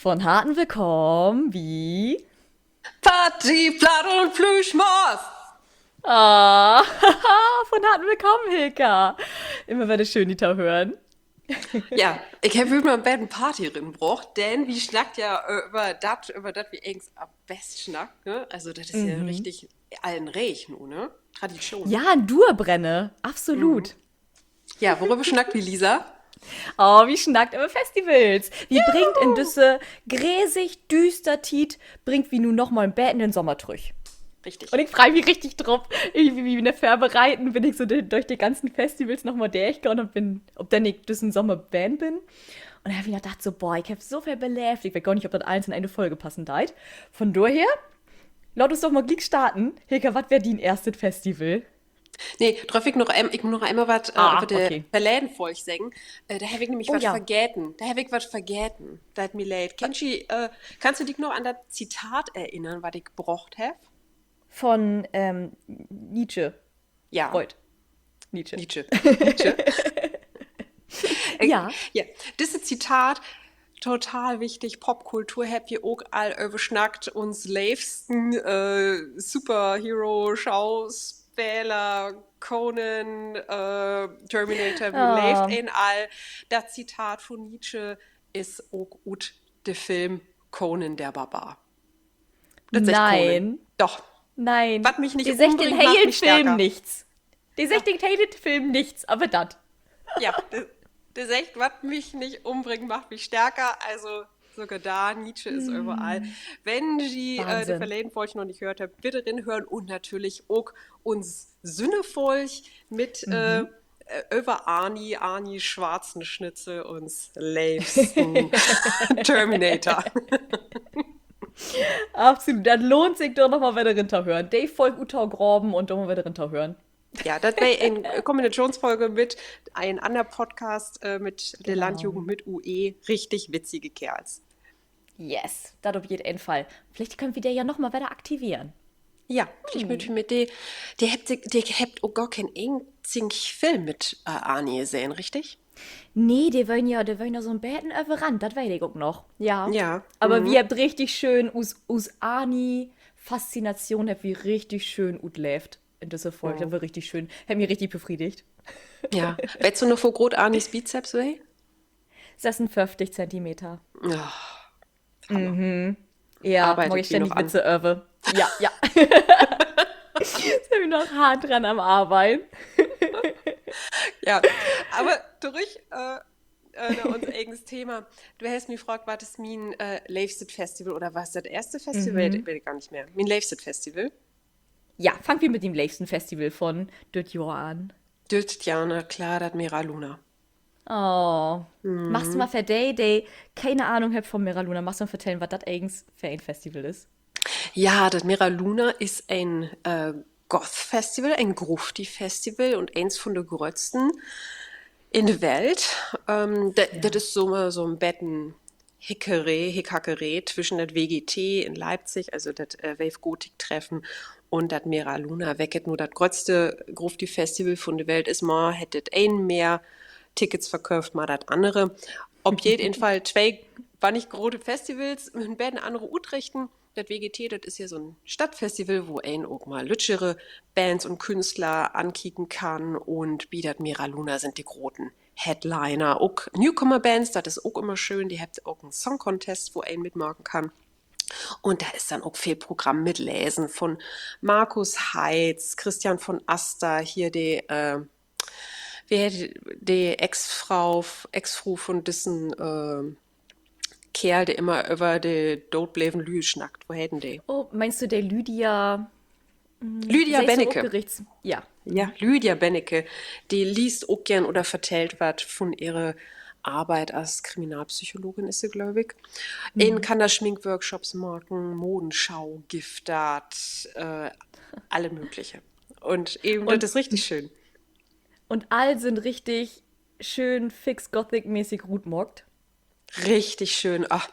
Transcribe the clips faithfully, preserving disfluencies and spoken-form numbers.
Von Harten willkamen bi Party, Platt un Plüschmors. Ah, von Harten willkamen, Hilka. Immer wedder schöön, di to hören. Ja, ik heff hüüt mal en beten Party rinbrocht, denn wi snackt ja över dat, över dat wi egens an'n besten snackt, ne? Also, dat is ja richtig al en Reeg nu, ne? Tradition. Ja, en Duerbrenner, absolut. Ja, woröver snackt wi, Lisa? Oh, wi snackt över Festivals. Wi bringt in düsse gresig düüster Tiet, bringt wi nu noch mal en beten den Sommer trüch. Richtig. Un ik frei mi richtig drop. Irgendwie bi de Vörbereiten bün ik so dörch de ganzen Festivals noch mal dörchgahn un bün, op den ik düssen Sommer ween bün. Un heff mi dacht so, boah, ik heff so veel beleevt. Ik weet gor nich, of dat allens in ene Folge passen deit. Von dorher, laat uns doch mal gliek starten. Hilka, wat weer dien eerstet Festival? Nee, dröff ik noch, ik mutt noch eenmal wat över de verleden Folg seggen. Dor heff ik nämlich wat vergeten. Dor heff ik wat vergeten. Dat deit mi leed. Kennst du, kannst du di noch an dat Zitat erinnern, wat ik brocht heff? Von Nietzsche. Ja. Freud. Nietzsche. Nietzsche. Nietzsche. Ja, disse Zitat, total wichtig, Popkultur, hebbt wi ok al översnackt, uns leevsten Superhero-Schauspeler, Conan, Terminator, wi leevt een all. Dat Zitat von Nietzsche is ok ut de Film Conan der Barbar. Dat seggt Conan. Doch. Nee. Wat mi nich umbringt, maakt mi stärker. De seggt den helen Film nix, aver dat. Ja, de seggt, wat mi nich umbringt, maakt mi stärker. Also, sogor dor, Nietzsche is överall. Wenn ji de verleden Folg noch nich höört hebbt, bitte rinhören un natürlich ok uns Sünnerfolg mit över Arnie, Arnie Schwarzenschnitzel, uns leevsten Terminator. Absolut, dat lohnt sik doch, noch mal wedder rin to hören. De Folg uttograven un doch mal wedder rin to hören. Ja, dat weer en Kombinationsfolge mit en anner Podcast mit de Landjugend mit U E. Richtig witzige Keerls. Yes, dat op jeden Fall. Villicht köönt wi de ja noch mal wedder aktiveren. Ja, villicht mööt wi mit de, de hebbt ok gor keen eenzig Film mit Arnie sehn, richtig? Nee, de weren ja, de weren ja so 'n beten överrannt, dat weet ik ok noch. Ja. Aver wi hebbt richtig schöön us, us Arnie-Faszination hebbt wi richtig schöön utleevt in düsse Folg. Dat weer richtig schöön. Hett mi richtig befriedigt. Ja. Weetst du noch, wo groot Arnies Bizeps weer? Sössunföfftig Zentimeter. Ja, maak ik stännig Witze över. Ja, ja. Sünd wi noch hart dran an't Arbeiden. Ja, aver torüch na uns egens Thema. Du hest mi fraagt, wat is mien leevstet Festival oder wat is dat eerste Festival? Weet ik gor nich mehr. Mien leevstet Festival? Ja, fangt wi mit dien leevsten Festival von düt Johr an. Düt Johr, na klaar, dat M'era Luna. Oh. Magst du mal för de, de kene Ahnung hebbt von M'era Luna, magst du mal vertellen, wat dat egens för en Festival is? Ja, dat M'era Luna is en Goth-Festival, en Grufti-Festival un eens von de gröttsten in de Welt. Dat is so, so 'n beten Hickeree, Hickhackeree twischen dat W G T in Leipzig, also dat Wave Gothic Treffen, un dat M'era Luna, wecket nu dat gröttste Grufti-Festival vun de Welt is, man hett dat een mehr Tickets verköfft, man dat annere. Op jeden Fall twee bannig grote Festivals mit 'n beten annere Utrichten. Dat W G T, dat is ja so 'n Stadtfestival, wo een ok mal lüttjere Bands un Künstler ankieken kann. Un bi dat M'era Luna sünd de groten Headliner, ok Newcomer-Bands, dat is ok ümmer schöön. De hebbt ok en Song Contest, wo een mitmaken kann. Un dor is denn ok veel Programm mit Lesen von Markus Heitz, Christian von Aster, hier de, wo heet de, Ex-Fru, Ex-Fru von düssen Keerl, de immer över de dootbleven Lüüd snackt. Wo heet de? Oh, meenst du de Lydia? Lydia Benecke. Ja, Lydia Benecke. De leest ok geern oder vertellt wat vun ehre Arbeit as Kriminalpsychologin, is se, glööv ik. Een kann dor Schminkworkshops maken, Modenschau gifft dat, alle mögliche. Un even, dat is richtig schöön. Un all sünd richtig schöön fix Gothic-mäßig rutmaakt. Richtig schöön. Ach,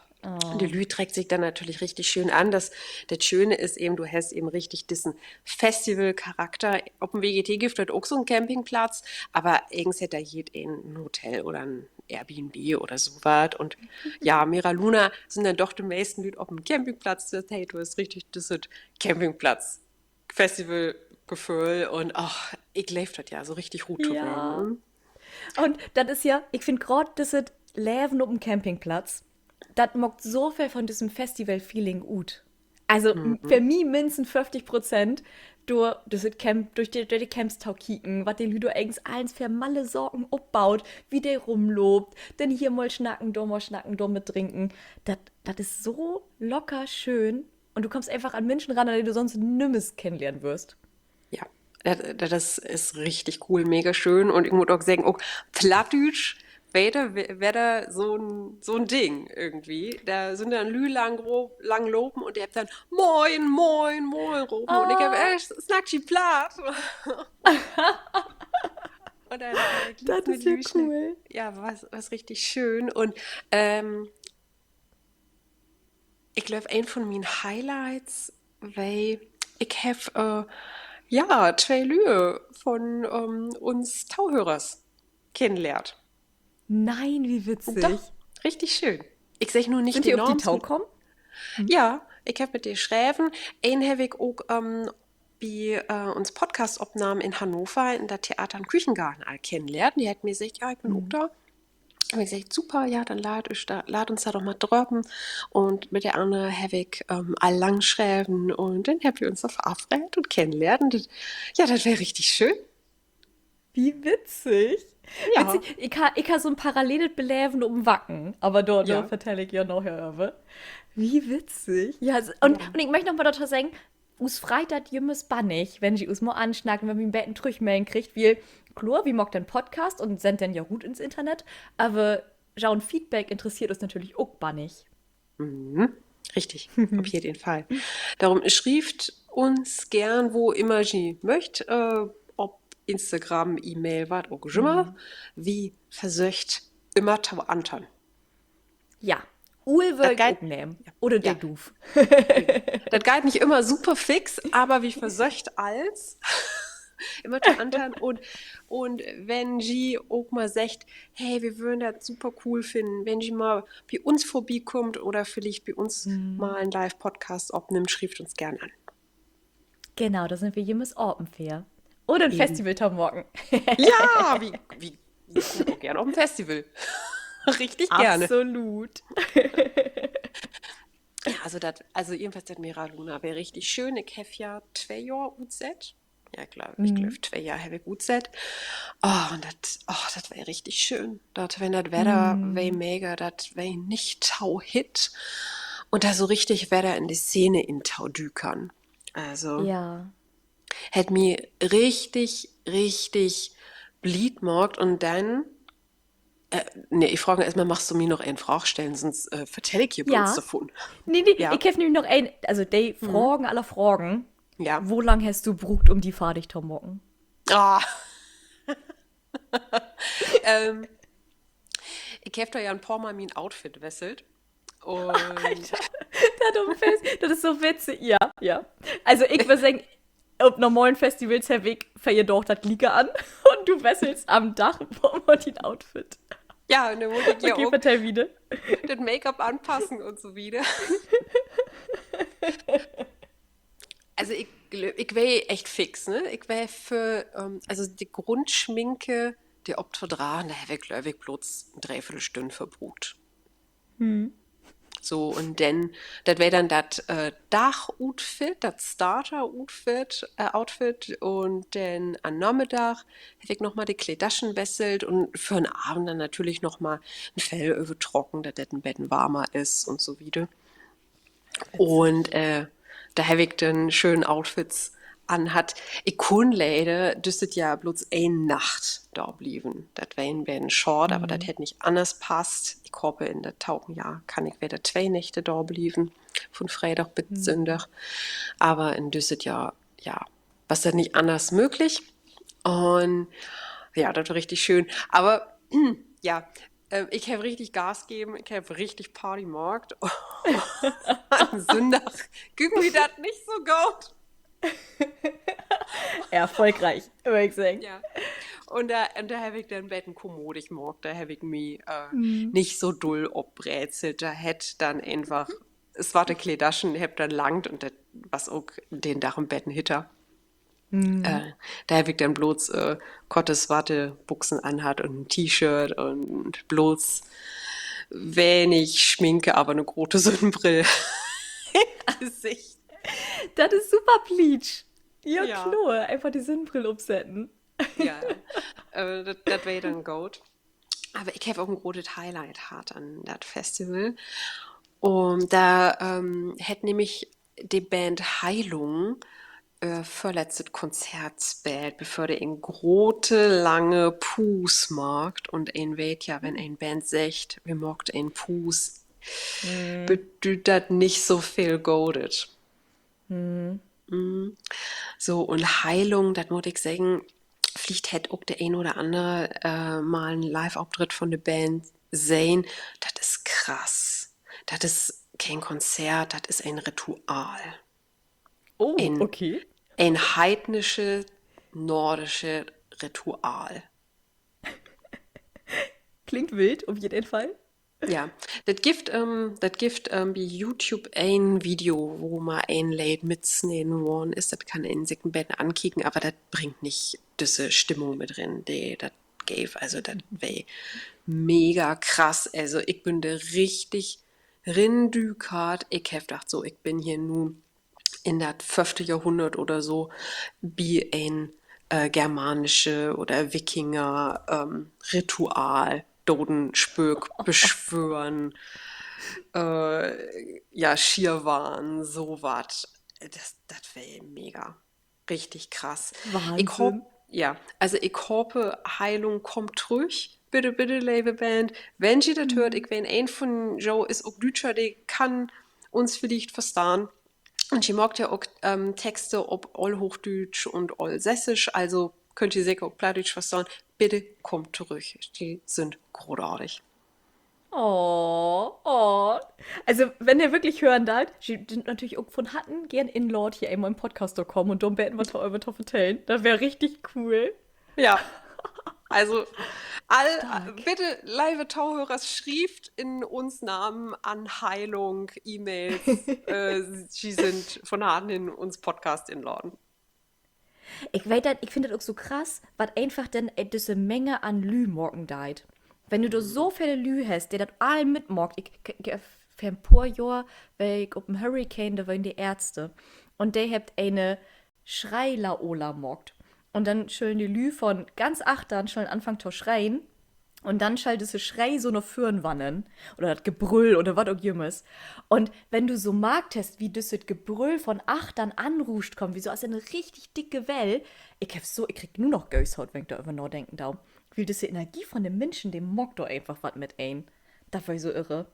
De Lüüd treckt sik denn natürlich richtig schöön an. Dat, dat Schöne is even, du hest even richtig dissen Festivalcharakter. Op 'n W G T gifft dat ok so 'n Campingplatz, aver egens hett dor jedeen en Hotel oder 'n Airbnb oder so wat. Un ja, Mera Luna sünd denn doch de meisten Lüüd op 'n Campingplatz. Dat heet, du hest richtig düsset Campingplatz-Festivalgeföhl un, ach, ik leev dat ja, so richtig rut to ween. Un dat is ja, ik finn graad düsset Leven op 'n Campingplatz, dat maakt so veel von düssen Festival-Feeling ut. Also, för mi minnstens föfftig Prozent dör, dör de Camps to kieken, wat de Lüüd dor egens allens för malle Saken opbaut, wo de rumloopt, denn hier mal snacken, dor mal snacken, dor mit drinken. Dat, dat is so locker schöön. Un du kummst eenfach an Minschen ran, de du sonst nümmers kennenlehren würrst. Ja, dat, dat is, is richtig cool, mega schöön. Un ik mutt ok seggen, ok Plattdüütsch, wedder, wedder so 'n, so 'n Ding irgendwie. Dor sünd denn Lüüd lang, lang lopen un de hebbt denn Moin, Moin, Moin ropen. Un ik heff eerst, snackt ji Platt? Un denn, dat is ja cool. Ja, was, was richtig schöön. Un, ähm, ik glööv, een von mien Highlights weer, ik heff, äh, ja, twee Lüe von, ähm, uns Tohörers kennenlehrt. Nee, wie witzig. Doch, richtig schöön. Ik segg nu nich de Naams. Sünd de op di tokamen? Ja, ik heff mit de schreven. Een heff ik ok, ähm, bi, äh, uns Podcast-Opnahmen in Hannover in dat Theater an'n Küchengarten al kennenlehrt. De hett mi seggt, ja, ik bün ok dor. Un ik segg, super, ja, denn laat uns dor doch mal dröpen. Un mit de anner heff ik, ähm, al lang schreven un denn hebbt wi uns dor verafreedt un kennenlehrt. Un dat, ja, dat weer richtig schöön. Wie witzig. Witzig. Ik harr, ik harr so 'n paralleles Beleven op 'n Wacken, aver dor, dor vertell ik ja naher över. Wie witzig. Ja, un, un ik möch noch mal dorto seggen, us freit dat jümmers bannig, wenn ji us mal ansnackt, wenn wi 'n beten Trüchmellen kriegt, wiel, kloor, wi maakt den Podcast un sendt den ja rut in't Internet, aver jo'n Feedback interesseert us natürlich ok bannig. Richtig, op jeden Fall. Dorüm schrievt uns geern, wo jümmer ji möcht, äh, op Instagram, E-Mail, wat ok jümmer. Wi versöcht jümmer to antern. Ja, Uul wöör ik ok nehmen. Oder de Duuv. Dat geiht nich jümmer super fix, aver wi versöcht allens jümmer to antern. Un, un wenn ji ok mal seggt, hey, wi wörrn dat super cool finnen, wenn ji mal bi uns vörbikaamt oder villicht bi uns mal en Live-Podcast opnimmt, schrievt uns geern an. Genau, dor sünd wi jümmers apen för. Oder en Festival to maken. Ja, wi, wi, wi kaamt ok geern op en Festival. Richtig geern. Absolut. Ja, also dat, also jedenfalls dat Mera Luna weer richtig schöön. Ik heff ja twee Johr utsett. Ja, ik glööv, ik glööv, twee Johr heff ik utsett. Oh, un dat, oh, dat weer richtig schöön. Dat, wenn dat Wedder weer mega, dat weer nich to hitt. Un dor so richtig wedder in de Szene intoduken. Also, hett mi richtig, richtig blied maakt. Un denn, äh, nee, ik fraag eerstmal, magst du mi noch en Fraag stellen, sünst, äh, vertell ik hier bloots dorvun. Nee, nee, ik heff nämlich noch en, also de Fragen aller Fragen. Wo lang hest du bruukt, üm di fardig to maken? Ah. Ähm, ik heff dor ja en poor Mal mien Outfit wesselt. Un dat, dat is so witzig. Ja, ja. Also, ik wöör seggen, op normalen Festivals heff ik veer Daag dat Glieke an. Un du wesselst an'n Dag poor Mal dien Outfit. Ja, un denn mutt ik ja ok vertell wieder, dat Make-up anpassen un so wieder. Also, ik glööv, ik weer echt fix, ne? Ik weer för, ähm, also de Grundschminke, de optodragen, dor heff ik, glööv ik, bloots en Dreeviddelstünn för bruukt. So, un denn, dat weer denn dat, äh, Dagoutfit, dat Starter-Outfit, äh, Outfit. Un denn an'n Namiddag heff ik noch mal de Kleedaschen wesselt un för'n Avend denn natürlich noch mal en Fell övertrocken, dat dat en beten warmer is un so wieder. Un, äh, dor heff ik denn schöne Outfits anhatt. Ik kunn leider düsset Johr bloots een Nacht dor blieven. Dat weer en beten schaad, aver dat hett nich anners passt. Ik hoop, in dat tokamen Johr kann ik wedder twee Nächte dor blieven, von Freedag bit Sünndag. Aver in düsset Johr, ja, was dat nich anners mööglich. Un ja, dat weer richtig schöön. Aver ja, Äh, ik heff richtig Gas geven, ik heff richtig Party maakt. An Sünndag güng mi dat nich so goot. Erfolgreich, wöör ik seggen. Ja. Un dor, un dor heff ik denn en beten kommodig maakt. Dor heff ik mi, äh, nich so dull opbrezelt. Dor hett denn eenfach swarte Kleedaschen, hebbt denn langt un dat was ok den Dag en beten hitter. Äh, dor heff ik denn blots, äh, korte swarte Büxen anhatt un en T-Shirt un blots wenig Schminke, aver 'ne grote Sünnbrill. Gesicht. Dat is super plietsch. Ja, kloor. Eenfach de Sünnbrill opsetten. Ja, äh, dat, dat weer denn goot. Aver ik heff ok en grotet Highlight hatt an dat Festival. Un dor, ähm, hett nämlich de Band Heilung, äh, vörletztet Konzert speelt, bevör de en grote, lange Puus maakt. Un een weet ja, wenn en Band seggt, wi maakt en Puus, bedüüdt dat nich so veel Godes. So, un Heilung, dat mutt ik seggen, villicht hett ok de een oder anner, äh, mal en Live-Optritt von de Band sehn. Dat is krass. Dat is keen Konzert, dat is en Ritual. Oh, en, okay. En heidnische, nordische Ritual. Klingt wild, op jeden Fall. Ja, dat gifft, ähm, dat gifft, ähm, bi YouTube en Video, wo mal en Leed mitsneden worrn is. Dat kann een sik en beten ankieken, aver dat bringt nich düsse Stimmung mit rin, de dat geev. Also, dat weer mega krass. Also, ik bün dor richtig rindükert. Ik heff dacht, so, ik bün hier nu in dat föffte Johrhunnert oder so bi en, äh, germanische oder Wikinger, ähm, Ritual, Dodenspöök beschwören, äh, ja, Schierwarn, so wat. Dat, dat weer mega. Richtig krass. Ik hoop, ja, also ik hoop, Heilung kummt trüch. Bitte, bitte, leve Band, wenn ji dat höört, ik weet, een von jo is ok Düütscher, de kann uns villicht verstahn. Un ji maakt ja ok, ähm, Texte op Oolhoochdüütsch un Oolsässisch, also köönt ji seker ok Plattdüütsch verstahn. Bitte kummt torüch, ji sünd grootartig. Oh, oh. Also, wenn de wirklich hören deit, ji sünd natürlich ok von Harten geern inlaadt, hier eenmal in Podcast to kamen un dor 'n beten wat doröver to vertellen. Dat weer richtig cool. Ja. Also, all, bitte, leve Tohörers, schrievt in uns Namen an Heilung E-Mails. Äh, ji sünd von Harten in uns Podcast inlaadt. Ik weet dat, ik finn dat ok so krass, wat eenfach denn, äh, düsse Menge an Lüüd maken deit. Wenn du dor so vele Lüüd hest, de dat all mitmaakt. Ik, ik, ik, vör en poor Johr weer ik op en Hurricane, dor weren de Ärzte. Un de hebbt ene Schrei-Laola maakt. Un denn schullen de Lüüd von ganz achtern schullen anfangen to schreien. Un denn schall düsse Schrei so na vörn wannern. Oder dat Gebrüll oder wat ok jümmers. Un wenn du so markt hest, wie düsset Gebrüll von achtern anruuscht kummt, wie so as en richtig dicke Well, ik heff so, ik krieg nu noch Gänsehuut, wenn ik doröver nadenken do. Wiel düsse Energie von de Minschen, de maakt dor eenfach wat mit een. Dat weer so irre.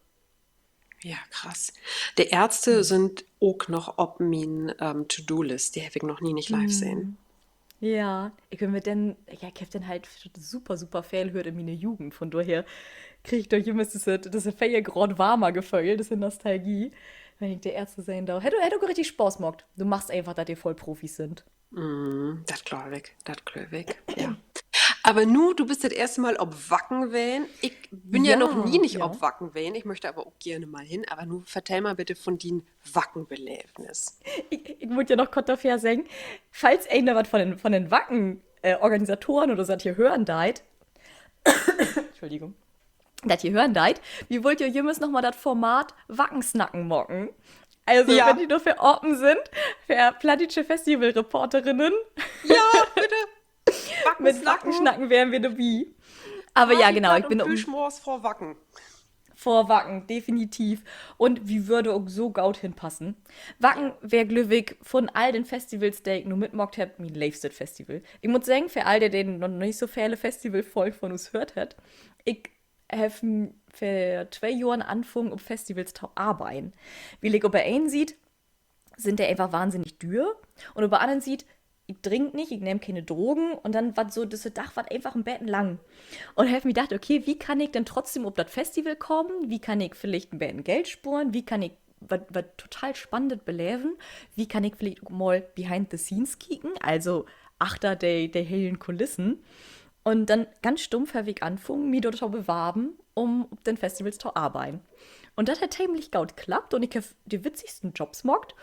Ja, krass. De Ärzte sünd ok noch op mien, ähm, To-do-List. De heff ik noch nie nich live sehn. Ja, ik bün mit den, ja, ik heff den halt super, super veel höört in miene Jugend. Von dorher krieg ik dor jümmers düsse, düsse veer Graad warmer Geföhl, düsse Nostalgie, wenn ik de Ärzte sehn do. Hett, hett ok richtig Spaaß maakt. Du markst eenfach, dat de Vollprofis sünd. Dat glööv ik, dat glööv ik, ja. Aver nu, du büst dat eerste Mal op Wacken ween. Ik bün ja noch nie nich op Wacken ween. Ik möcht aver ok geern mal hen. Aver nu vertell mal bitte von dien Wacken-Beleevnis. Ik, ik mutt ja noch kort dorvör seggen, falls een dor wat von den, von den Wacken, äh, Organisatoren oder so dat hier hören deit, Entschuldigung, dat hier hören deit, wi wullt ja jümmers noch mal dat Format Wacken snacken maken. Also, wenn ji dorför apen sünd, för plattdüütsche Festivalreporterinnen. Ja, bitte. Mit Wacken snacken weren wi dorbi. Aver ja, genau, ik bün op Plüschmors vör Wacken. Vör Wacken, definitiv. Un wi wörrn ok so goot henpassen. Wacken weer, glööv ik, von all den Festivals, de ik nu mitmaakt heff, mien leevstet Festival. Ik mutt seggen, för all de, de noch nich so vele Festivalfolgen von us höört hebbt, ik heff vör twee Johren anfungen, op Festivals to arbeiden. Wiel ik op de een Siet sünd de eenfach wahnsinnig düer un op de anner Siet ik drink nich, ik nehm kene Drogen un denn warrt so düsse Dag warrt eenfach en beten lang. Un heff mi dacht, okay, wie kann ik denn trotzdem op dat Festival kamen? Wie kann ik villicht en beten Geld sporen? Wie kann ik wat, wat total Spannendet beleven? Wie kann ik villicht ok mal behind the scenes kieken? Also achter de, de helen Kulissen. Un denn ganz stumpf heff ik anfungen, mi dor to bewarven, um op den Festivals to arbeiden. Un dat hett temlich goot klappt un ik heff de witzigsten Jobs maakt.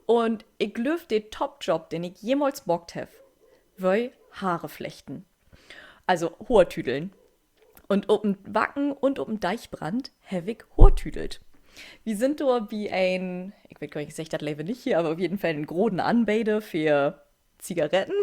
Un ik glööv, de Top-Job, den ik jemals maakt heff, weer Hare flechten. Also Hoortüdeln. Un op 'n Wacken un op 'n Deichbrand heff ik Hoor tüdelt. Wi sünd dor bi en, ik weet gor nich, ik segg dat lever nich hier, aver op jeden Fall en groten Anbeder för Zigaretten,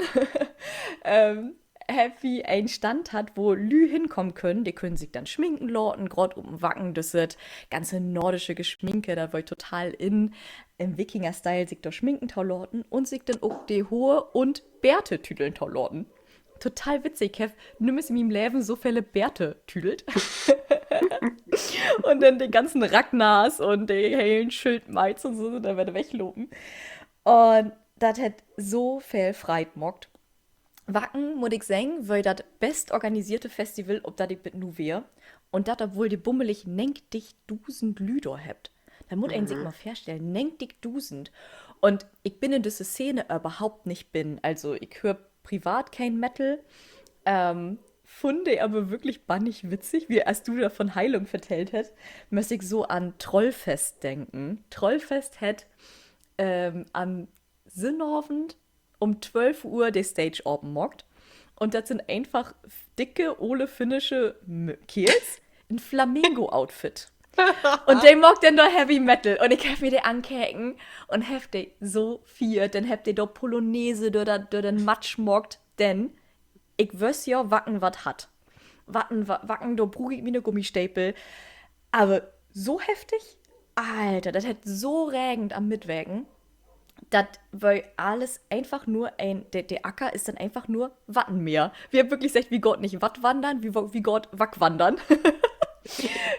ähm, hebbt wi en Stand hatt, wo Lüüd hinkamen köönt, de köönt sik denn schminken laten, graad op 'n Wacken, düsset ganze nordische Geschminke, dat weer total in, in Wikinger-Style sik dor schminken to laten un sik denn ok de Hoor un Bärte tüdeln to laten. Total witzig, ik heff nümmers in mien Leven so vele Bärte tüdelt. Un denn de ganzen Ragnars un de helen Schildmeids un so sünd denn wedder weglopen. Un dat hett so veel Freid maakt. Wacken, mutt ik seggen, weer dat best organiseerte Festival, op dat ik bit nu weer. Un dat, obwohl de bummelig negentigdusend Lüüd dor hebbt. Dat mutt een sik mal vörstellen, negentigdusend. Un ik bün in düsse Szene överhaupt nich binnen. Also, ik höör privat keen Metal. Ähm, funn de aver würklich bannig witzig, wie as du dor von Heilung vertellt hest, müss ik so an Trollfest denken. Trollfest hett, ähm, an Sünnavend um twölf Uhr de Stage open maakt. Un dat sünd eenfach dicke, ole finnische M-, Keerls in Flamingo-Outfit. Un de maakt denn dor Heavy Metal. Un ik heff mi de ankeken un heff de so fiert. Denn hebbt de dor Polonaise dör dat, dör den Matsch maakt. Denn ik wüss ja, Wacken wat hett. Wacken, Wa-, Wacken, dor bruuk ik miene Gummistevels. Aver so heftig? Alter, dat hett so regent an Middeweken. Dat weer allens eenfach nur en, de, de Acker is denn eenfach nur Wattenmeer. Wi hebbt würklich seggt, wi gaht nich Watt wannern, wi, wo-, wi gaht Wack wannern.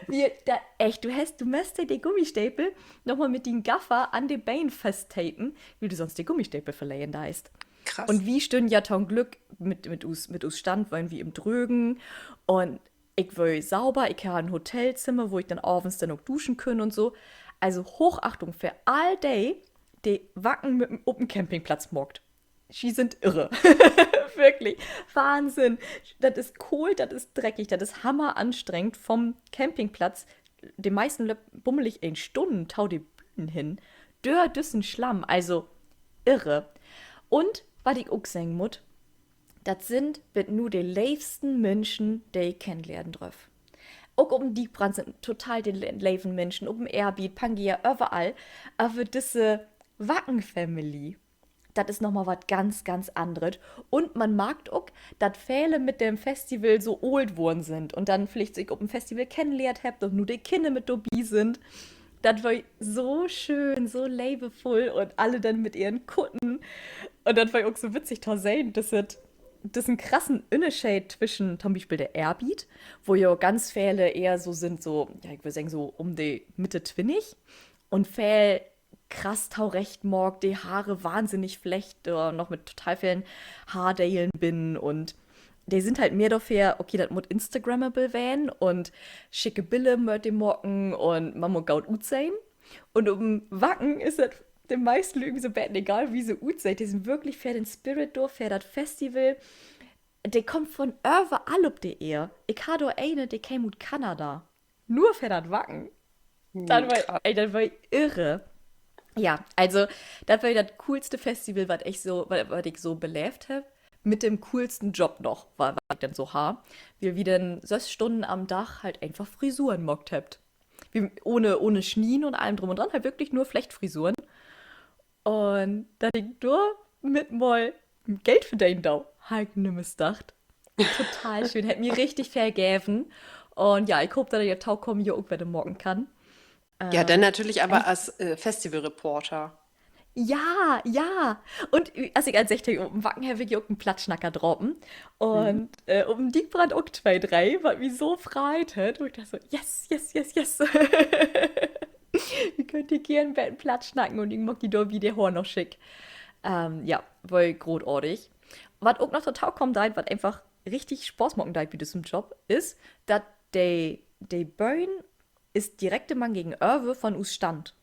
Wi, dat, echt, du hest, du müsst de Gummistevel noch mal mit dien Gaffer an de Been fasttapen, wiel du sonst de Gummistevel verleren deist. Krass. Un wi stünnen ja to'n Glück mit, mit us, mit us Stand, weren wi in'n Drögen. Un ik weer sauber, ik harr en Hotelzimmer, wo ik denn avends denn ok duschen kunn un so. Also Hoochachtung för all de, de Wacken mit, op en Campingplatz maakt. Ji sünd irre. Würklich. Wahnsinn. Dat is koolt, dat is dreckig, dat is hammeranstrengend, vom Campingplatz, de meisten löppt bummelig en Stünn to de Bühn hen, dör düssen Slamm, also irre. Un wat ik ok seggen mutt, dat sünd bit nu de leevsten Minschen, de ik kennenlehren dröff. Ok op 'n Diekbrand sünd total de le-, leven Minschen, op 'n Airbeat, Pangea, överall. Aver düsse Wacken-Familie, dat is noch mal wat ganz, ganz anneret. Un man markt ok, dat vele mit den Festival so oolt worrn sünd un denn villicht sik op en Festival kennenlehrt hebbt un nu de Kinner mit dorbi sünd. Dat weer so schöön, so leevvull un alle denn mit ehren Kutten. Un dat weer ok so witzig to sehn, dat dat, dat is en krassen Ünnerscheed twischen to'n Bispeel de Airbeat, wo ja ganz vele ehr so sünd, so, ja, ik würr seggen, so üm de Midde twintig un veel krass torecht maakt, de Hare wahnsinnig flecht, äh, noch mit total velen Haardelen binnen un de sünd halt mehr dorför, okay, dat mutt Instagrammable ween un schicke Biller mööt de maken un man mutt goot utsehn. Un op 'n Wacken is dat de meisten Lüüd so 'n beten egal, wie se utseht. De sünd würklich för den Spirit dor, för dat Festival. De kaamt von överall op de Eer. Ik harr dor ene, de keem ut Kanada. Nur för dat Wacken. Dat weer, ey, dat weer irre. Ja, also, dat weer dat coolste Festival, wat ik so, wat, wat ik so beleevt heff. Mit den coolsten Job noch, wa-, wat ik denn so harr. Wiel wi denn söss Stünnen an'n Dag halt eenfach Frisuren maakt hebbt. Wi, ohne, ohne Snieden un allem drum un dran, halt würklich nur Flechtfrisuren. Un dat ik dor mit mal Geld verdenen do, harr ik nümmers dacht. Total schöön, hett mi richtig veel geven. Un ja, ik hoop, dat ik dat tokamen Johr ok wedder maken kann. Ja, denn natürlich aver as, äh, Festivalreporter. Ja, ja. Un as ik al seggt heff, op 'n Wacken heff ik ja ok en Plattsnacker drapen. Un, äh, op 'n Diekbrand ok twee, dree, wat mi so freit hett. Un ik dacht so, yes, yes, yes, yes. Wi köönt hier geern en beten Platt snacken un ik maak di dor bi de Hoor noch schick. Ähm, ja, weer grootartig. Wat ok noch dorto kamen deit, wat eenfach richtig Spaaß maken deit bi düssen Job, is, dat de, de Bühn is direkt man gegenöver von us Stand.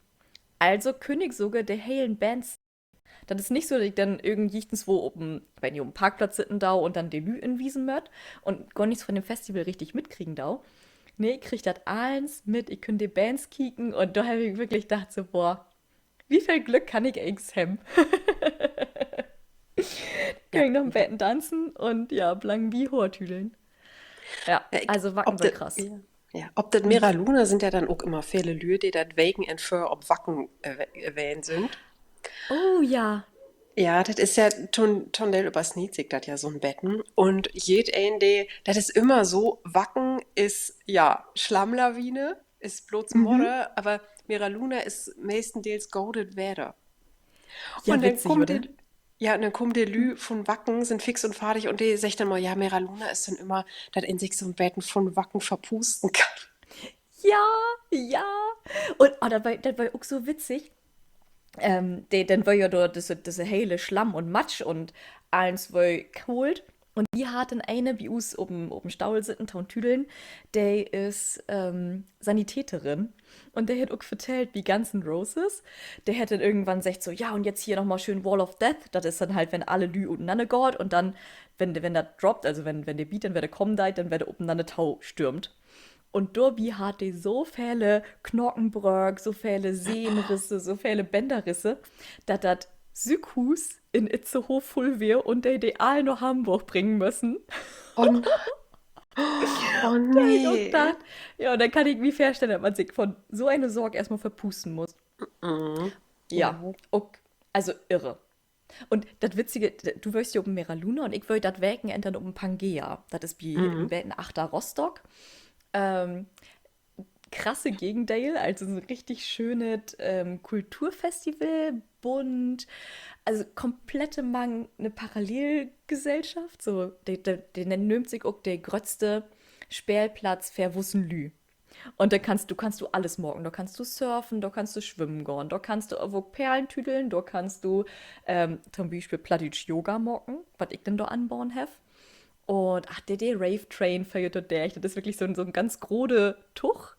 Also kunn ik sogor de helen Bands, dat is nich so, dat ik denn irgend jichtenswo op en, weet nich, op en Parkplatz sitten do un denn de Lüüd inwiesen mööt un gor nix von den Festival richtig mitkriegen do. Nee, ik kreeg dat allens mit, ik kunn de Bands kieken un dor heff ik wirklich dacht so, boah, wie veel Glück kann ik egens hebben? Kunn ik noch en beten danzen un, ja, blangenbi Hoor tüdeln. Ja, also Wacken weer krass. Ja, op dat Mera Luna sünd ja denn ok ümmer vele Lüüd, de dat Wekenenn vör op Wacken, äh, we-, ween sünd. Oh ja. Ja, dat is ja to'n, to'n Deel översnitt sik dat ja so'n beten. Un jedeen, de, dat is ümmer so, Wacken is, ja, Slammlawine, is blots Modder, aver Mera Luna is meestendeels godet Wedder. Ja, un denn witzig, kummt oder? Ja, un denn kaamt de Lüüd von Wacken, sünd fix un fardig un de seggt denn mal, ja, Mera Luna is denn ümmer, dat een sik so'n beten von Wacken verpusten kann. Ja, ja. Un, oh, dat weer, dat weer ok so witzig. Ähm, de, denn weer ja dor düsse, düsse hele Slamm un Matsch un allens weer koolt. Un wi harrn denn ene bi us op en, op en Stohl sitten, to'n Tüdeln, de is, ähm, Sanitäterin. Un de hett ok vertellt, bi Guns N' Roses, de hett denn irgendwann seggt so, ja, un jetzt hier noch mal schöön Wall of Death. Dat is denn halt, wenn alle Lüüd utenanner gaht un denn, wenn, wenn dat droppt, also wenn, wenn de Beat denn wedder kamen deit, denn wedder utenanner to stürmt. Un dorbi harr de so vele Knakenbröök, so vele Sehnenrisse, so vele Bänderrisse, dat dat Süükhuus in Itzehoe vull weer un de de all na Hamborg bringen müssen. Oh, oh nee. Ja, un denn kann ik mi vörstellen, dat man sik von so ene Saak eerstmal verpusten mutt. Ja, ok, also irre. Un dat Witzige, d-, du wöörst ja op en Mera Luna un ik wöör dat Wekenenn denn op en Pangea. Dat is bi, en beten achter Rostock. Ähm, krasse Gegendeel, also so 'n richtig schönet, ähm, Kulturfestival, bunt, also komplett mang 'ne Parallelgesellschaft, so, de, de, de nöömt sik ok de gröttste Speelplatz för wussen Lüüd. Un dor kannst du, kannst du allens maken. Dor kannst du surfen, dor kannst du swimmen gahn, dor kannst du aver ok Perlen tüdeln, dor kannst du, ähm, to'n Bispeel plattdüütsch Yoga maken, wat ik denn dor anbaden heff. Un, ach, de, de Rave Train föhrt dor dörch. Dat is wirklich so'n, so'n ganz grote Tog,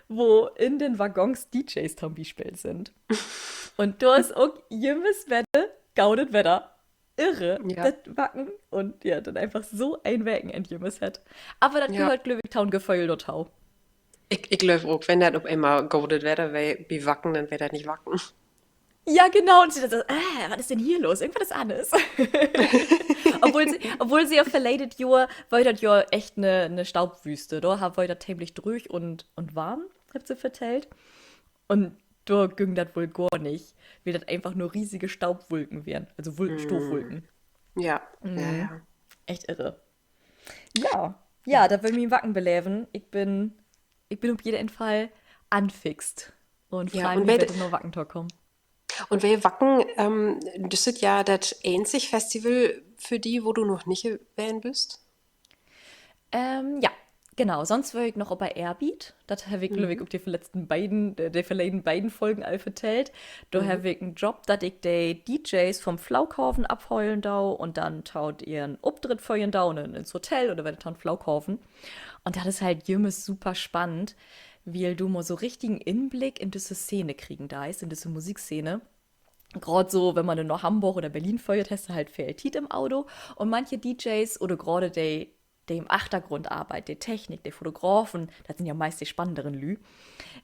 wo in den Waggons D Js to'n Bispeel sünd. Un dor is ok jümmers wedder godet Wedder. Irre. Ja. Dat Wacken un, ja, denn eenfach so en Wekenenn jümmers hett. Aver dat gehöört, glööv ik, to'n Geföhl dorto. Ik, ik glööv ok, wenn dat op eenmal godet Wedder weer bi Wacken, denn weer dat nich Wacken. Ja, genau. Un se so, äh, wat is denn hier los? Irgendwat is anners. Obwohl se, obwohl se ja verleden Johr, weer dat ja echt 'ne, 'ne Staubwüste, dor weer dat temlich dröög un, un warm, hebbt se vertellt. Un dor güng dat woll gor nich, wiel dat eenfach nur riesige Staubwulken weren, also Wul-, Stoffwulken. Ja, ja, ja. Echt irre. Ja, ja, dat weer mien Wacken-Beleven. Ik bün, ik bün op jeden Fall anfixt un frei mi, wedder na Wacken to kamen. Un weer Wacken, ähm, düsset Johr dat eenzig Festival för di, wo du noch nich ween büst? Ähm, ja, genau. Sünst weer ik noch op de Airbeat. Dat heff ik, glööv ik, ok de verletzten beiden, de, de verleden beiden Folgen al vertellt. Dor heff ik en Job, dat ik de D Js vom Flooghaven afholen do un denn to ehren Optritt föhren do un denn ins Hotel oder wedder to'n Flooghaven. Un dat is halt jümmers super spannend, wiel du mal so richtigen Inblick in düsse Szene kriegen deist, in düsse Musikszene. Graad so, wenn man denn na Hamborg oder Berlin föhrt, hest du halt veel Tiet in't Auto. Un manche D Js oder graad de, de in'n Achtergrund arbeidt, de Technik, de Fotografen, dat sünd ja meist de spannenderen Lüüd,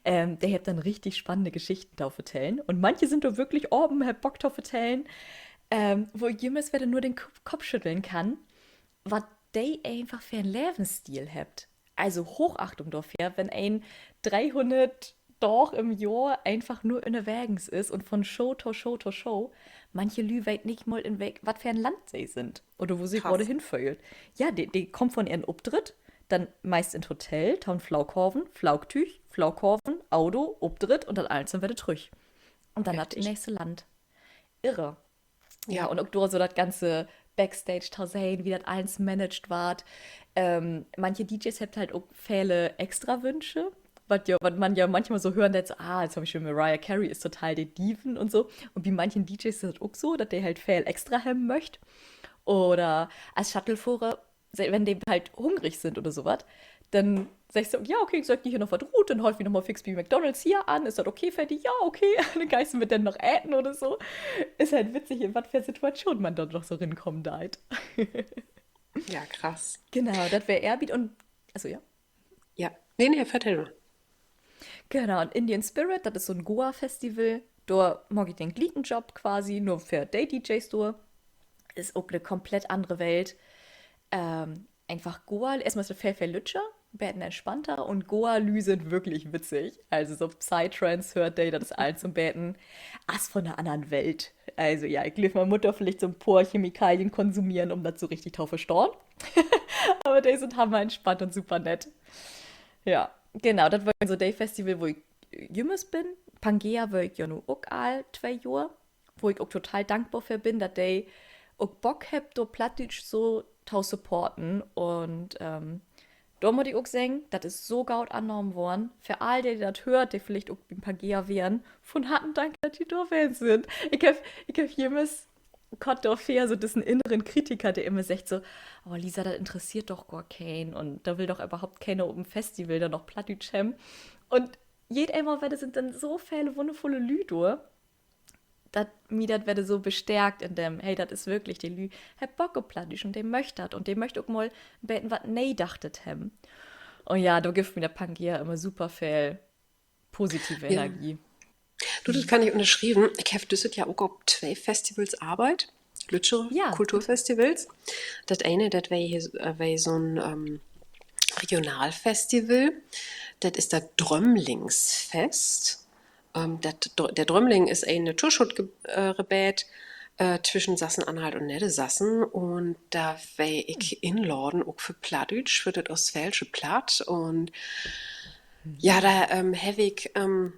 ähm, de hebbt denn richtig spannende Geschichten to vertellen. Un manche sünd dor würklich apen, hebbt Bock to vertellen, ähm, wo ik jümmers wedder nur den K-, Kopp schütteln kann, wat de eenfach för en Levensstil hebbt. Also Hoochachtung dorför, wenn een dreehunnert Daag in't Johr eenfach nur ünnerwegens is un von Show to Show to Show. Manche Lüüd weet nich mal, in welk-, wat för en Land se sünd oder wo se graad henföhrt. Ja, de, de kaamt von ehren Optritt, denn meist in't Hotel, to'n Flooghaven, Floogtüüg, Flooghaven, Auto, Optritt un denn allens wedder trüch. Un denn dat nächste Land. Irre. Ja, un ok dor so dat ganze Backstage to sehn, wo dat allens managed warrt. Ähm, manche D Js hebbt halt ok vele Extrawünsche. wat ja, wat man ja manchmal so hören deit, so, ah, to'n Bispeel Mariah Carey is total de Diven un so. Un bi manchen D Js is dat ok so, dat de halt veel extra hebben möcht. Oder as Shuttlefahrer, se-, wenn de halt hungrig sünd oder so wat, denn seggst du, ja, okay, ik söök di hier noch wat rut, denn hool wi noch mal fix bi McDonald's hier an, is dat okay för di? Ja, okay. Denn geihst du mit den noch eten oder so. Is halt witzig, in wat för Situation man dor noch so rinkamen deit. Ja, krass. Genau, dat weer Airbeat un, also ja. Ja, nee, nee, vertell mal. Genau, un Indian Spirit, dat is so 'n Goa-Festival. Dor maak ik den glieken Job quasi, nur för de D Js dor. Is ok 'ne komplett annere Welt. Ähm, eenfach Goa, eerstmal is dat veel, veel lüttjer, beten entspannter un Goa-Lüüd sünd wirklich witzig. Also so Psytrance höört de, dat is allens so 'n beten as von 'ner annern Welt. Also ja, ik glööv, man mutt dor villicht so 'n poor Chemikalien konsumieren, um dat so richtig to verstahn. Aver de sünd hammer entspannt un super nett. Ja, genau, dat wören so de Festival, wo ik jümmers bün. Pangea wöör ik ja nu ok al twee Johr, wo ik ok total dankbor för bün, dat de ok Bock hebbt, dor Plattdüütsch so to supporten. Un, ähm, dor mutt ik ok seggen, dat is so goot annahmen worrn. För all de, de dat höört, de villicht ok bi Pangea weren, von Harten Dank, dat ji dor ween sünd. Ik heff, ik heff jümmers kort dorvör so düssen inneren Kritiker, de immer seggt so: Oh, Lisa, dat interesseert doch gor keen un dor will doch överhaupt keener op en Festival denn noch Plattdüütsch hebben. Un jedeenmal wedder sünd denn so vele wunnervulle Lüüd dor, dat mi dat wedder so bestärkt in dem, hey, dat is wirklich, de Lüüd hebbt Bock op Plattdüütsch un de möögt dat un de möögt ok mal en beten wat Needachtet hebben. Un ja, dor gifft mi dat Pangea immer super veel positive Energie. Du, dat kann ik ünnerschrieven. Ik heff düsset Johr ok op twee Festivals arbeidt, lüttjere Kulturfestivals. Dat ene, dat weer hier, äh, weer so'n, ähm, Regionalfestival. Dat is dat Drömlingsfest. Ähm, dat Dr-, de Drömling is en Naturschutzge-, äh, Rebeet, äh, twischen Sassen-Anhalt un Neddersassen. Un dor weer ik inladen, ok för Plattdüütsch, för dat oostfäälsche Platt. Un ja, dor, ähm, heff ik, ähm,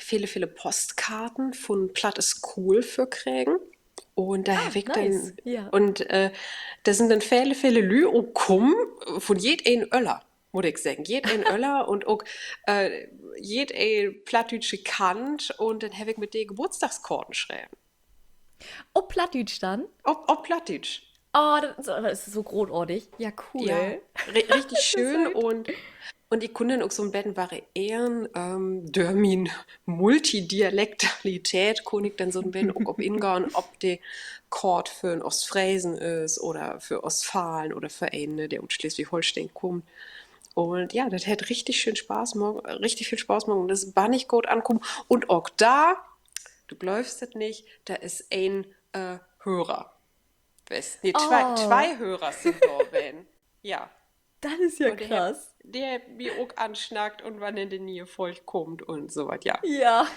vele, vele Postkarten vun Platt is cool för kregen. Un dor heff ik denn, un, äh, dor sünd denn vele, vele Lüüd ok kamen, vun jedeen Öller, mutt ik seggen. Jedeen Öller un ok, äh, jedeen plattdüütsche Kant. Un denn heff ik mit de Geburtsdagskorten schreven. Op Plattdüütsch denn? Op, op Plattdüütsch. Oh, dat is, dat is so grootartig. Ja, cool. Ri-, richtig schöön. Un, un ik kunn denn ok so 'n beten varieren, ähm, dör mien Multidialektalität kunn ik denn so 'n beten ok op ingahn, of de Koort för 'n Oostfresen is oder för Oostfalen oder för een, ne, de ut Sleswig-Holsteen kummt. Un ja, dat hett richtig schöön Spaß maakt, richtig veel Spaß maakt un is bannig goot ankamen. Un ok dor, du glöövst dat nich, dor is een, äh, Hörer west. Nee, twee, twee Hörers sünd dor ween. Ja. Dat is ja krass. De hebbt mi ok ansnackt un wannehr de nee'e Folg kummt un so wat, ja. Ja.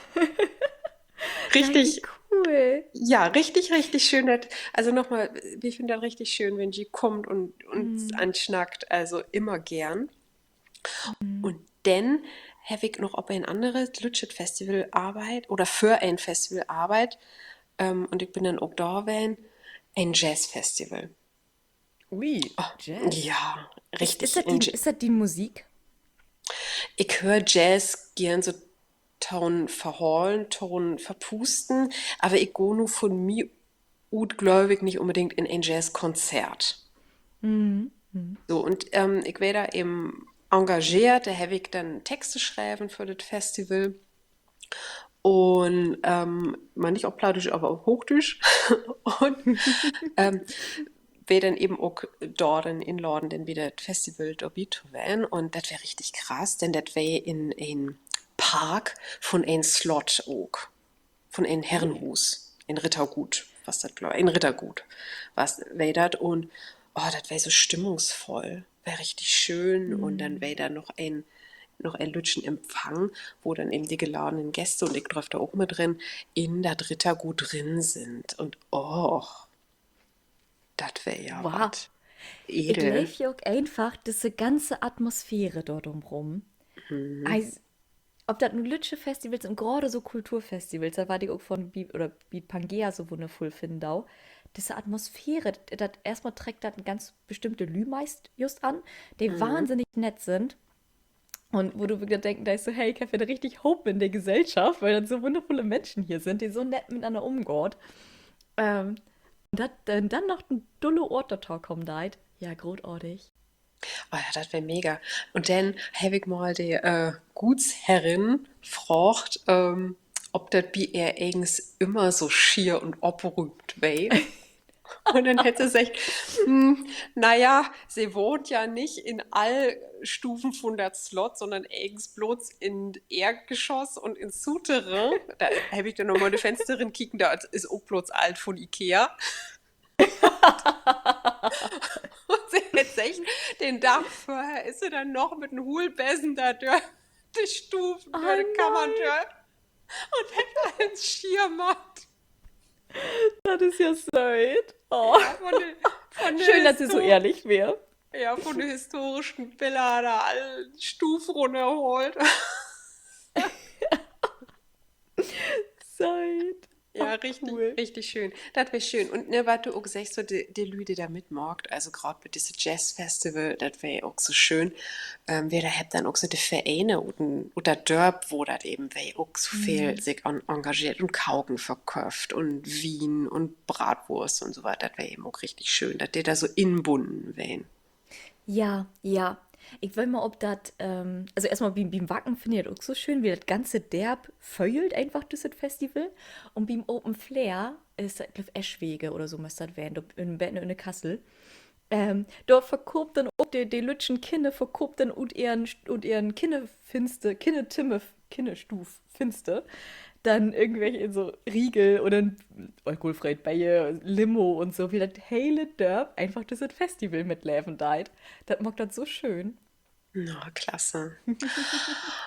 Richtig cool. Ja, richtig, richtig schöön. Dat, also nochmal, wi finnt dat richtig schöön, wenn ji kummt un uns ansnackt. Also immer geern. Un denn heff ik noch op en anner lüttjet Festival arbeidt oder för en Festival arbeidt. Ähm, un ik bün denn ok dor ween, en Jazzfestival. Ui, Jazz? Ja, richtig. Is dat dien Musik? Ik höör Jazz geern so to'n Verhalen, to'n Verpusten, aver ik gah nu vun mi ut, glööv ik, nich unbedingt in en Jazzkonzert. So, un, ähm, ik weer dor even engageert, dor heff ik denn Texte schreven för dat Festival. Un, ähm, man nich op Plattdüütsch, aver op Hoochdüütsch. Un, ähm, weer denn even ok dor denn inladen, denn bi dat Festival dorbi to ween. Un dat weer richtig krass, denn dat weer in en Park vun en Slott ok. Vun en Herrenhuus. En Rittergut was dat, glööv ik. En Rittergut was, weer dat. Un, oh, dat weer so stimmungsvoll. Weer richtig schöön. Un denn weer dor noch en, noch en lüttjen Empfang, wo denn even de geladenen Gäste, un ik dröff dor ok mit rin, in dat Rittergut rin sünd. Un, och, dat weer ja wat. Ik leev ja ok eenfach düsse ganze Atmosphäre dor drumrum. Of dat nu lüttje Festivals sünd, graad so Kulturfestivals, dat, wat ik ok von bi-, oder bi Pangea so wunnervull finnen do. Düsse Atmosphäre, dat, dat eerstmal treckt dat en ganz bestimmte Lüüd meist just an, de wahnsinnig nett sünd. Un wo du würklich denken deist, so, hey, ik heff wedder richtig Hopen in de Gesellschaft, wiel dat so wunnervulle Minschen hier sünd, de so nett mit'nanner ümgaht. Ähm, un dat, äh, denn noch en dulle Oort dorto kamen deit. Ja, grootartig. Oh ja, dat weer mega. Un denn heff ik mal de, äh, Gutsherrin fraagt, ähm, of dat bi ehr egens ümmer so schier un oprüümt weer. Un denn hett se seggt, hm, na ja, se wahnt ja nich in all Stuven vun dat Slott, sonnern egens blots in Eerdgeschoss un in Souterrain. Dor heff ik denn noch mal in de Fenster rinkieken, dat is ok blots allt vun Ikea. Un se hett seggt, den Dag vörher is se denn noch mit en Huulbesen dor dör de Stuven, dör de Kammern dör un hett allens schier maakt. Dat is ja sööt. Schöön, dat se so ehrlich weer. Ja, vun de historischen Biller dor all Stuuv runnerhaalt. Sööt. Ja, richtig schöön. Dat weer schöön. Un, ne, wat du ok seggst, so de, de Lüüd, de dor mitmaakt, also graad bi disse Jazzfestival, dat weer ok so schöön. Ähm, wedder hebbt denn ok so de Verene ut dat Dörp, wo dat even weer, ok so veel sik engageert un Koken verköfft un Wien un Braatwurst un so wat. Dat weer even ok richtig schöön, dat de dor so inbunnen weren. Ja, ja. Ik weet mal, of dat, also eerstmal bi'n Wacken finn ik dat ok so schöön, wiel dat ganze Dörp föhlt eenfach düsset Festival. Un bi'n Open Flair is dat, glööv, Eschwege oder so müss dat ween, dor beten ünner Kassel. Ähm, dor verköfft denn ok de, de lüttjen Kinner, verköfft denn ut ehren, ut ehren Kinnerfinster, Kinnertimmer, Kinnerstuuv-Finster denn irgendwelche so Riegel oder 'n alkoholfreet Beer, Limo un so, wiel dat hele Dörp eenfach düsset Festival mitleven deit. Dat maakt dat so schöön. Na, klasse.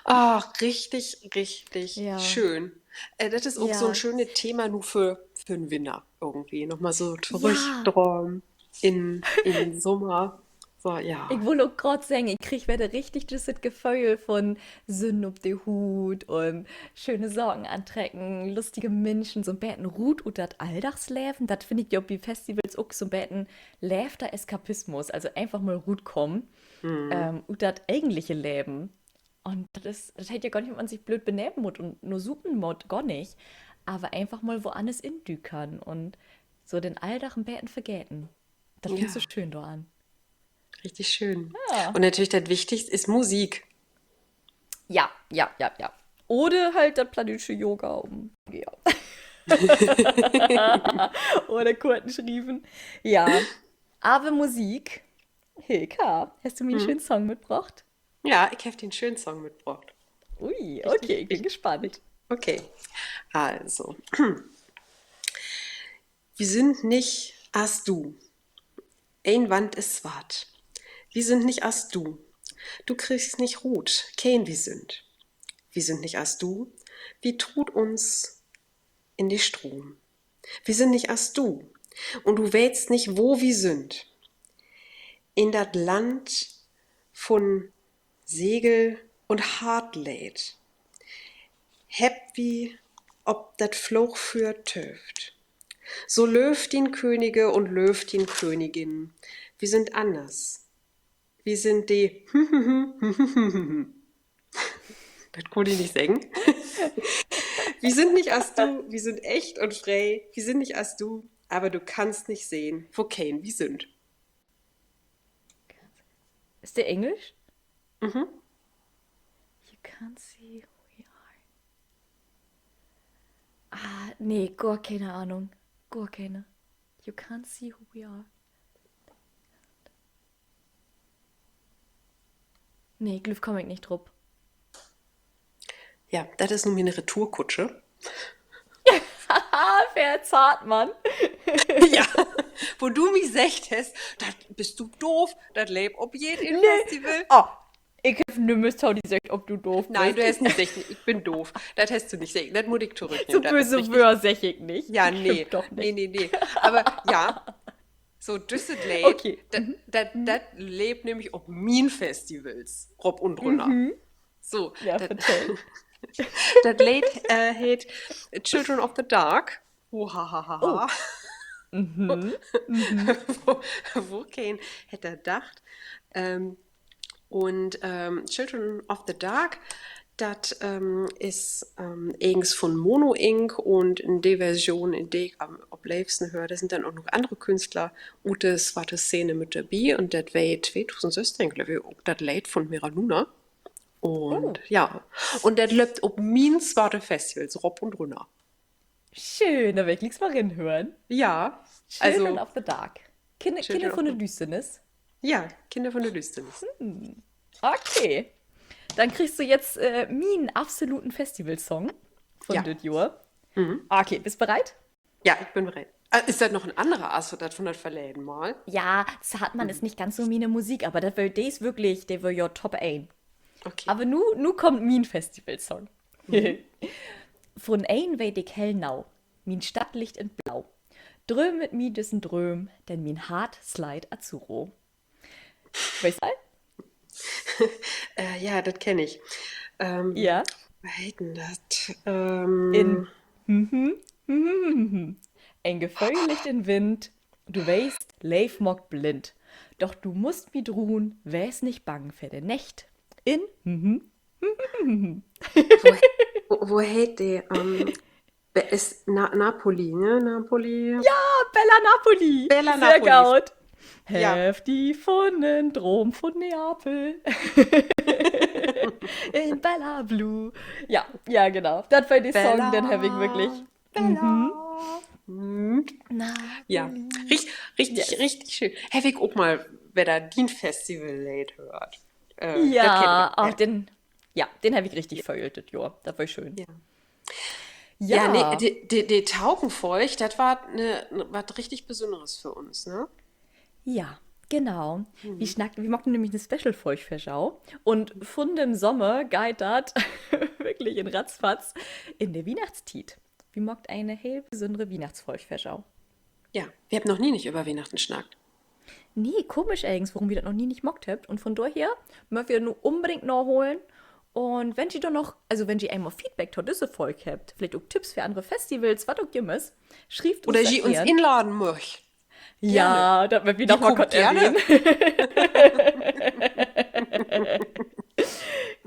Ach, richtig, richtig schöön. Äh, dat is ok so 'n schönet Thema nu för, för 'n Winter irgendwie. Nochmal so torüchdramen in, in Sommer. So, ja. Ik wull ok graad seggen, ik krieg wedder richtig düsset Geföhl vun Sünn op de Huut un schöne Saken antrecken, lustige Minschen, so 'n beten rut ut dat Alldagsleven. Dat finn ik ja bi Festivals ok so 'n beten leevter Eskapismus, also eenfach mal rutkamen, ähm, ut dat egentliche Leven. Un dat is, dat heet ja gor nich, dat man sik blööd benehmen mutt un nur supen mutt, gor nich. Aver eenfach mal woanners indükern un so den Alldag en beten vergeten. Dat finn ik so schöön doran. Richtig schöön. Un natürlich dat Wichtigste is Musik. Ja, ja, ja, ja. Oder halt dat plattdüütsche Yoga, um, ja. Oder Korten schrieven. Ja. Aver Musik. Hilka, hest du mi 'n schönen Song mitbrocht? Ja, ik heff di 'n schönen Song mitbrocht. Ui, okay, ik bün gespannt. Okay, also. Wi sünd nich as du. Een Wand is swart. Wi sünd nich as du. Du kriggst nich rut, keen wi sünd. Wi sünd nich as du. Wi truut uns in de Stroom. Wi sünd nich as du. Un du weetst nich, wo wi sünd. In dat Land vun Segel un Hartleed hebbt wi op dat Floogfüer töövt. So löövt dien Könige un löövt dien Königin. Wi sünd anners. Wi sünd de, dat kunn ik nich seggen. Wi sünd nich as du, wi sünd echt un free. Wi sünd nich as du, aver du kannst nich sehn, wokeen wi sünd. Is de Engelsch? You can't see who we are. Ah, nee, gor kene Ahnung. Gor kene. You can't see who we are. Nee, glööv, kaam ik nich drup. Ja, dat is nu miene Retourkutsche. För Zartmann. Ja, wo du mi seggt hest, dat büst du doof, dat leep op jeed Festival. Oh, ik heff nümmers to di seggt, of du doof büst. Nee, du hest nich seggt, ik bün doof. Dat hest du nich seggt. Dat mutt ik torüchnehmen. So böse Wöör segg ik nich. Ja, nee. Nee, nee, nee. Aver ja, so düsset Leed, dat, dat leep nämlich op mien Festivals rop un rünner. So, dat Leed, äh, heet Children of the Dark. Wo, wokeen hett dat dacht? Ähm, Un Children of the Dark, dat is egens von Mono Inc. Un in de Version, in de ik am, op leevsten höör, dor sünd denn ok noch annere Künstler ut de swarte Szene mit dorbi. Un dat weer tweedusendsössteihn, glööv ik, ok dat Leed von Mera Luna. Un ja, un dat löppt op mien swarte Festivals rop un rünner. Schöön, dor will ik glieks mal rinhören. Ja, also Children of the Dark. Kinner, Kinner von de Düüsternis. Ja, Kinner von de Düüsternis. Okay. Denn kriggst du jetzt mien absoluten Festivalsong von düt Johr. Okay, büst bereit? Ja, ik bün bereit. Is dat noch en annerer as dat von dat verleden Mal? Ja, Zartmann is nich ganz so miene Musik, aver dat weer, de is würklich, de weer ja Top een. Aver nu, nu kummt mien Festivalsong. Von een weet ik hellnau: Mien Stadt liggt in Blau. Drööm mit mi düssen Drööm, denn mien Hart sleit Azzurro. Weetst du? Ja, dat kenn ik. Ja. Wo heet denn dat? In, en Geföhl liggt in Wind, du weetst, Leev maakt blind. Doch du musst mi droen, wees nich bang för de Nacht. In, wo, wo heet de? Is Napoli, ne? Napoli. Ja, Bella Napoli. Sehr goot. Heff di funnen, Droom vun Neapel. In Bella Blue. Ja, ja, genau. Dat weer de Song, den heff ik würklich. Ja, richtig, richtig schöön. Heff ik ok mal wedder dien Festivalleed höört. Ja, den, ja, den heff ik richtig föhlt dit Johr. Dat weer schöön. Ja, nee, de, de Taukenfolg, dat weer wat richtig Besünneres för uns, ne? Ja, genau. Wi snackt, wi maakt nämlich 'ne Special-Folg för jo. Un vun den Sommer geiht dat würklich in ratzfatz in de Wiehnachtstiet. Wi maakt ene heel besünnere Wiehnachtsfolg för jo. Ja, wi hebbt noch nie nich över Wiehnachten snackt. Nee, komisch egens, worüm wi dat noch nie nich maakt hebbt. Un vun dorher mööt wi dat nu unbedingt naholen. Un wenn ji dor noch, also wenn ji eenmal Feedback to düsse Folg hebbt, villicht ok Tipps för annere Festivals, wat ok jümmers, schrievt uns dat geern. Oder ji uns inladen möögt. Ja, dat mööt wi noch mal kort erwähnen.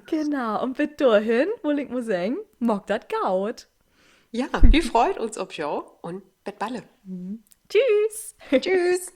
Genau, un bit dorhen wull ik mal seggen, maakt dat goot. Ja, wi freut uns op jo un bet balle. Tschüss. Tschüss.